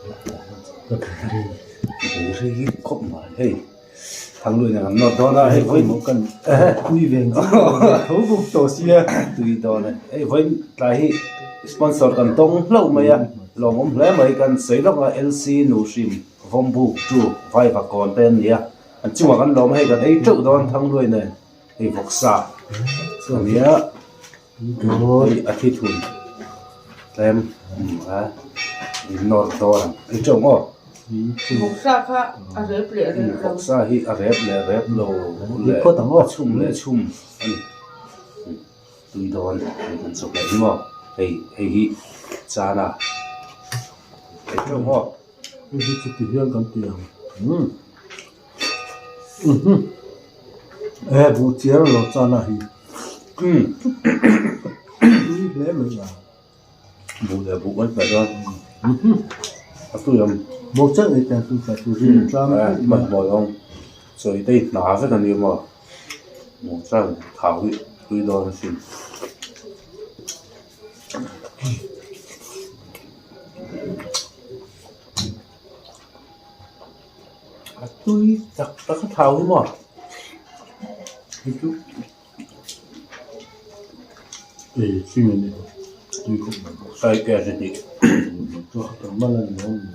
Bei rei khawp mai hei Thangluain kan nawt dawn a hei vawiin kan tui ve ang tho bawk tawh sia tui dawn e hei vawiin tlai hi sponsor kan tawng hlauh mai a lawmawm hle mai kan sawi lawk a L C nu hrim Vawmbuk chu Vaiva kawn te an ni a an chungah kan lawm a hei kan ei teuh dawn Thangluain nen hei vawksa chu a nia. Hei a thi thun tlem a in nawr dawn ang ei teuh maw Vawksa kha a rep leh rep lo Vawksa hi a rep leh rep lo leh a chhum leh chhum a ni tui dawn hei kan chawp leh hi maw hei hei hi chana ei teuh maw. Hei hi chuti hian kan ti ang e buh chiar lo chana hi tui hle mai a buh leh buh kan hmeh dawn a tui ang buh chiah ei te chu chu rin tlang hmanhmawh ang chawi te hi hna vek a ni maw buh chuan thau hi tui dawn asin. A tui tak tak a thau hi maw hei chu ei chi a ni tui khawp mai bawk sai te a hnih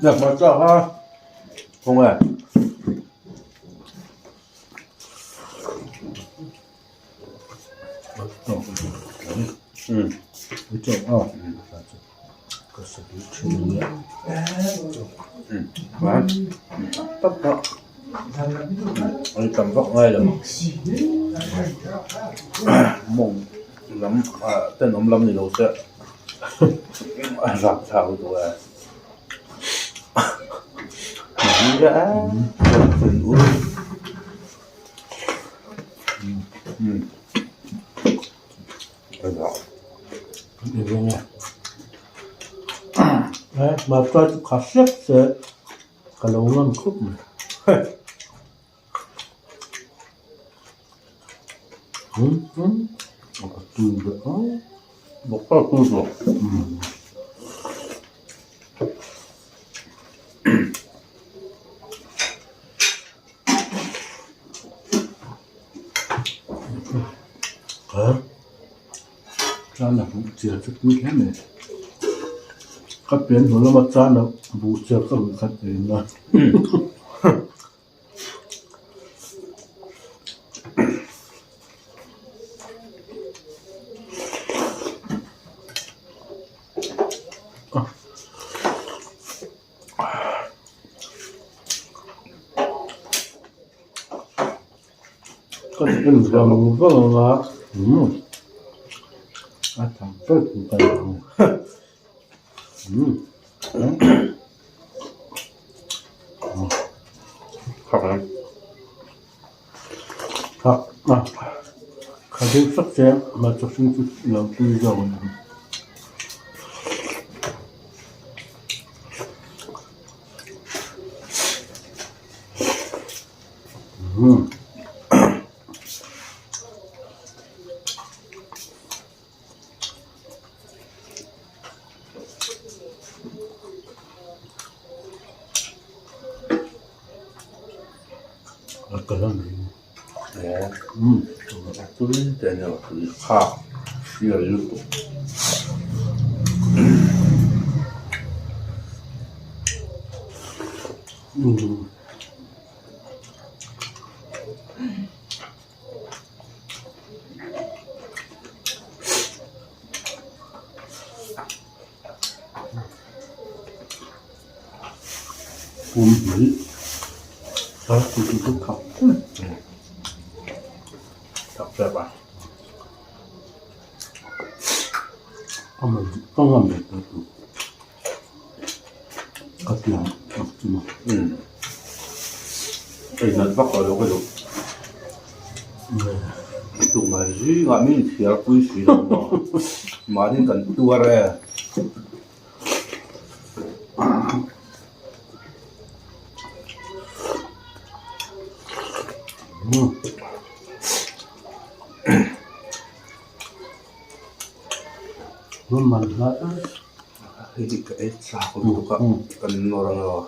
hmarcha kha khawnge. An tam vak ngai lo mawng lam ah tenawm lam ni lo se a zak thlak lutuk e. Hmarcha chu kha hrep se ka lo ngam khawp mai Chan a buh chiar chu tui hle mai ka pian hnu lama chan a buh chiar ka rawn khat ve na. Ka en vang vang ang a umm a tham vek ka ni ang umm kha a kha deuh sak che hmarcha hring chu lo tui zawk a ni. Pum hnih a chu chu chu thak thak tep a a man a ngam leh tawh tur ka ti ang tak chu maw hei nat vak lo ka duh tumah zingah min chhiar pui si lo maw mahni kan tuar e. Hei hi ka ei chak lutuk a kan nawr ang aw.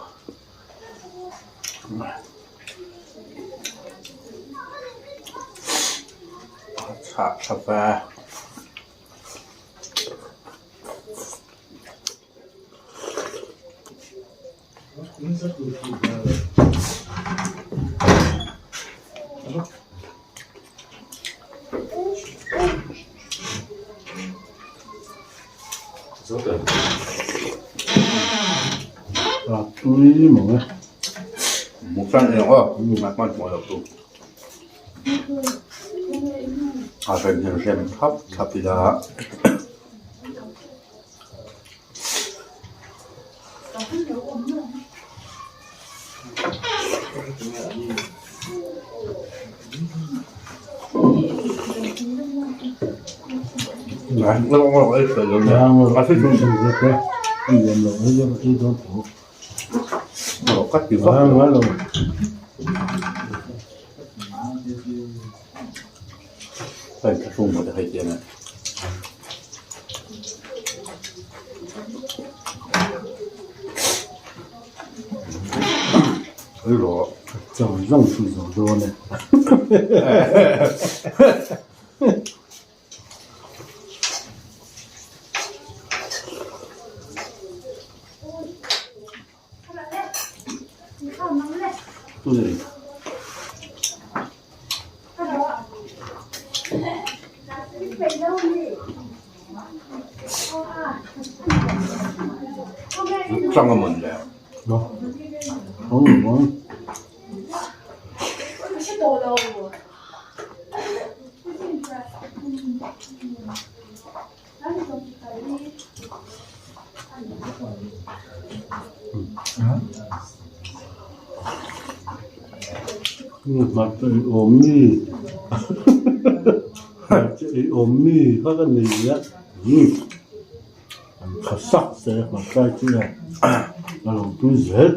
A chhah tha ve. A tui mawng e. Mukbang eng aw hmanhmawh loh tur. A rem hian rem thlap thlap ila. Chang zawng chu zo dawn e. Tlang a mawn le. Hmarcha ei awm mi hmarcha ei awm mi kha ka nei a an tha sak se hmarcha chu e a lo tui zel.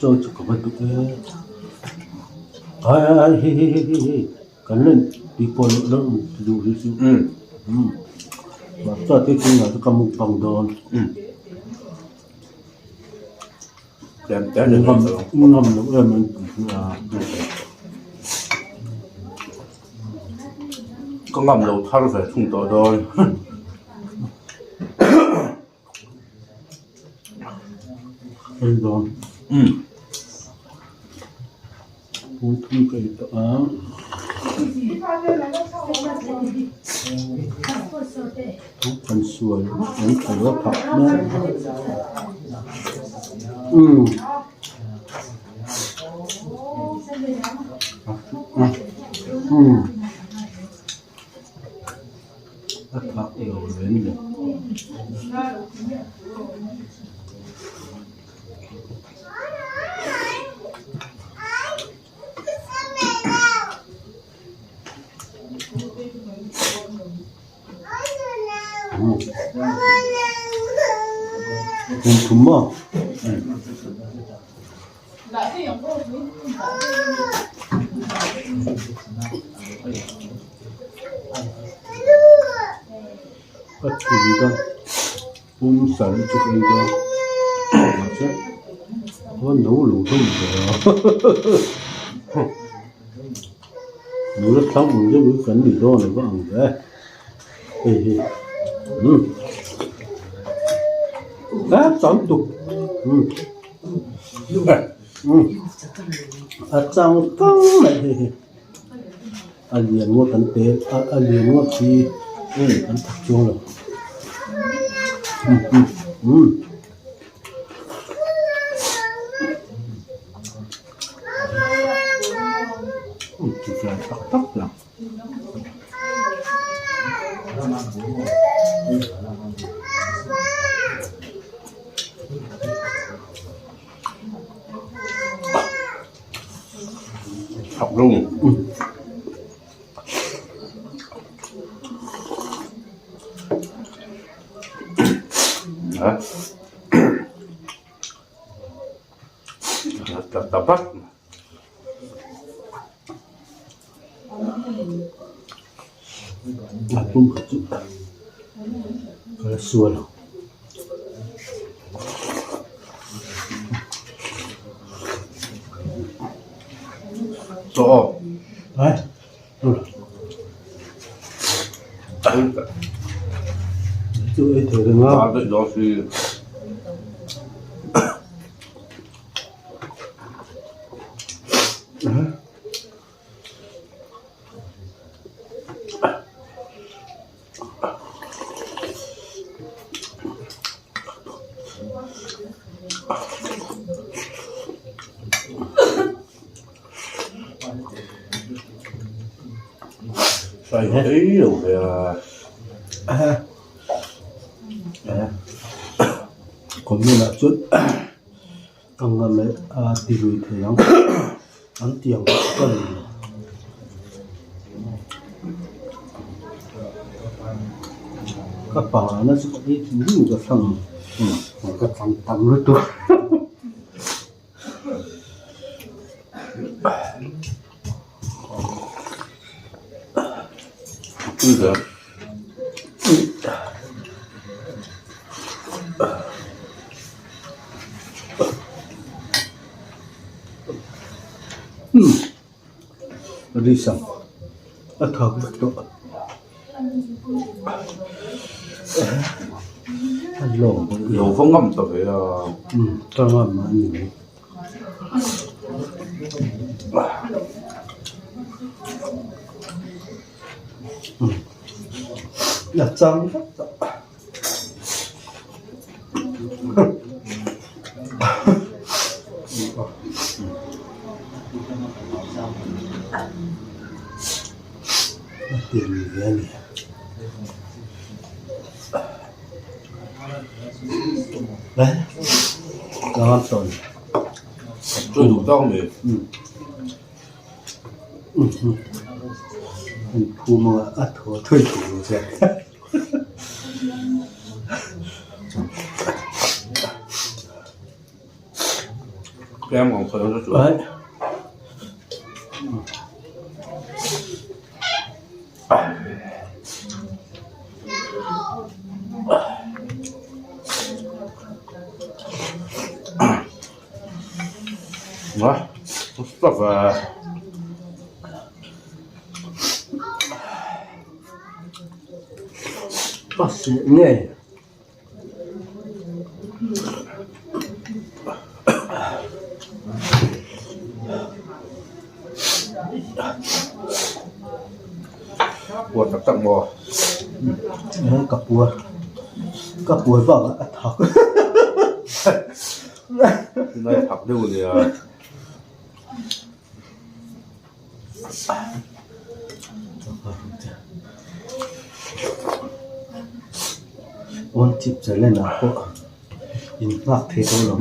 Chaw chu ka va duh e ai ai ai hei hei hei hei kan len tih pawh loh loh ti duh hi chu mahse te chu chu ka mukbang dawn ngam loh em an tih hi a. Ka ngam lo thar ve thung tawh dawn. Ei dawn. Pum thum ka ei tawh a. Kan sual an tha lo phah mek. Umm. Umm. A thak lo reng le. Kum thum maw? Ka tui dawn pum sal chu ka ei dawn mahse a no lo hlawm ve a nula thlang ang deuh hi kan ni dawn a va ang ve hei hi umm a tam tuk umm umm a chang kang mai hei hi. A lian ngawt an pe a a lian ngawt hi an thak chuang lo umm umm ti fai tak tak lang. A pum kha chu ka la sual ang. Ai Chu ei thei reng a. Comment ah chuan ka ngam leh a ti lui thei ang an ti ang ka ni lo. Ka pangana chu ka ei thei reng ka thlang ang ka chang tam lutuk. Risa a thak vek tawh a lawm lo va ngam ta ve a umm ka ngam a ni mai umm a chang vek tawh. A ti lui ve a ni. Ka ngam tawh a ni. Chu duh tak mai. An phum anga a thaw thawi tawh lo che. Ka seh ngei. Puar tak tak maw? Ka puar. Ka puar bakah a thak. Tunlai thak deuh a nia. One chip challenge ah pawh in nghak thei dawn lo.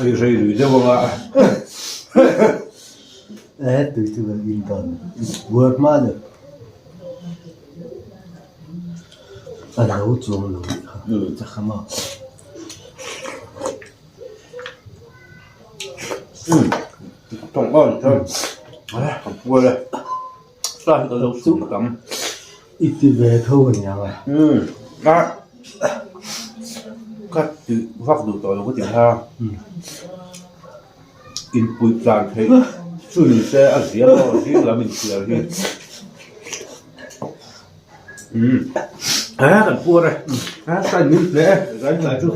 Ei rei lui deuh ang a. E tui chu kan in dawn buar hma le a lo chuang lo nih kha chakha maw. I ti ve tho a niang a. Ka ti vak duh tawh lo ka ti kha. Inpui tlan theih chu ni se a zia maw zing lam inchhiar hi. Umm kan puar e. A sign min hle e zai tlai chu.